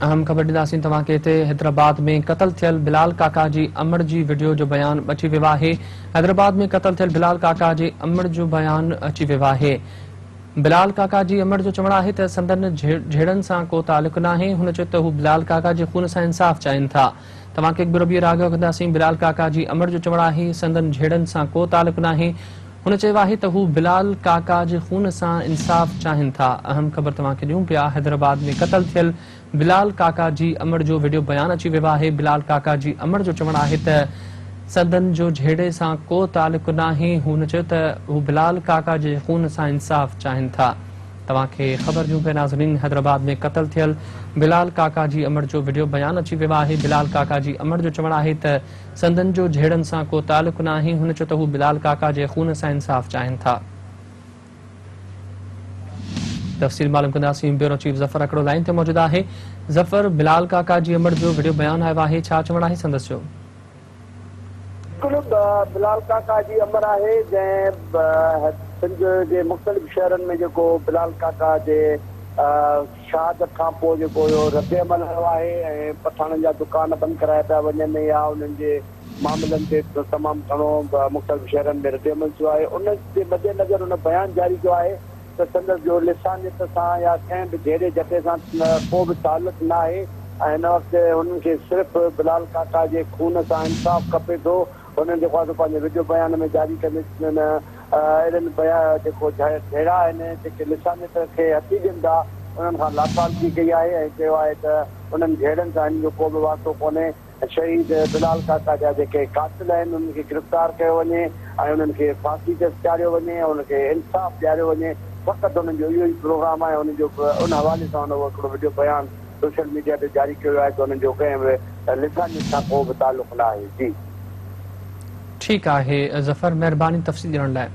اهم خبر ڏينداسين توهان کي هتي حيدرآباد ۾ قتل ٿيل بلال ڪاڪا جي امڙ جي وڊيو جو بيان اچي ويو آهي حيدرآباد ۾ قتل ٿيل بلال ڪاڪا جي امڙ جو بيان اچي ويو آهي بلال ڪاڪا جي امڙ جو چوڻ آهي ته سندن جهيڙن سان ڪو تعلق ناهي هن چيو ته هو بلال ڪاڪا جي خون سان انصاف چاهين ٿا توهان کي هڪ ڀيرو ٻيهر آگاهه ڪنداسين بلال ڪاڪا جي امڙ جو چوڻ آهي سندن جهيڙن سان ڪو تعلق ناهي هن چيو آهي ته هو بلال ڪاڪا جي خون سان انصاف چاهين ٿا. اهم خبر توهان کي ڏيون پيا حيدرآباد ۾ قتل ٿيل بلال ڪاڪا جي امڙ جو وڊيو بيان اچي ويو آهي. بلال ڪاڪا جي امڙ جو چوڻ آهي ته سندن جو جهيڙي سان ڪو تعلق ناهي. هن چيو ته هو بلال ڪاڪا جي خون سان انصاف چاهين ٿا. توهان کي خبر ڏيون پيا ناظرين حيدرآباد ۾ قتل ٿيل بلال ڪاڪا جي امڙ جو وڊيو بيان اچي ويو آهي. بلال ڪاڪا جي امڙ جو چوڻ آهي ته سندن جو جهيڙن سان ڪو تعلق ناهي، هن چيو ته هو بلال ڪاڪا جي خون سان انصاف چاهين ٿا. تفصيل معلوم ڪنداسين، بيورو چيف ظفر هڪڙو لائين تي موجود آهي. ظفر، بلال ڪاڪا جي امڙ جو وڊيو بيان آيو آهي، ڇا چوڻ آهي سندس جو؟ بلڪل بلال ڪاڪا جي امڙ آهي جنهن سنڌ جي مختلف شهرن ۾ جيڪو بلال ڪاڪا جي شهادت کان پوء جيڪو اهو ردعمل آيو آهي ۽ پٺاڻن جا دڪان بند ڪرايا پيا وڃن يا انهن جي معاملن تي تمام گهڻو مختلف شهرن ۾ ردعمل ٿيو آهي ان جي مدنظر ان بيان جاري ڪيو آهي ته سندس جو لسانيت سان يا ڪنهن به جهيڙي جهٽي سان ڪو به تعلق ناهي ۽ هن وقت هنن کي صرف بلال ڪاڪا جي خون سان انصاف کپي ٿو هنن جيڪو آهي سو پنهنجي وڊيو بيان ۾ جاري ڪندي اهڙن جيڪو جهيڙا آهن جيڪي لسانيت کي هٿي ڏين ٿا انهن کان لاتعلقي ڪئي آهي ۽ چيو آهي ته انهن جهيڙن سان هنن جو ڪو به واسطو ڪونهي شهيد بلال ڪاڪا جا جيڪي قاتل آهن انهن کي گرفتار ڪيو وڃي ۽ انهن کي ڦاسي تي چاڙهيو وڃي ۽ انهن کي انصاف ڏياريو وڃي فقط انهن جو اهو ئي پروگرام آهي انهن جو ان حوالي سان هن اهو هڪڙو وڊيو بيان سوشل ميڊيا تي جاري ڪيو ويو آهي ته انهن جو ڪنهن به لسانيت سان ڪو به تعلق نه آهي. جي. ٺيڪ آهي ظفر مهرباني تفصيل ڏيڻ لاء.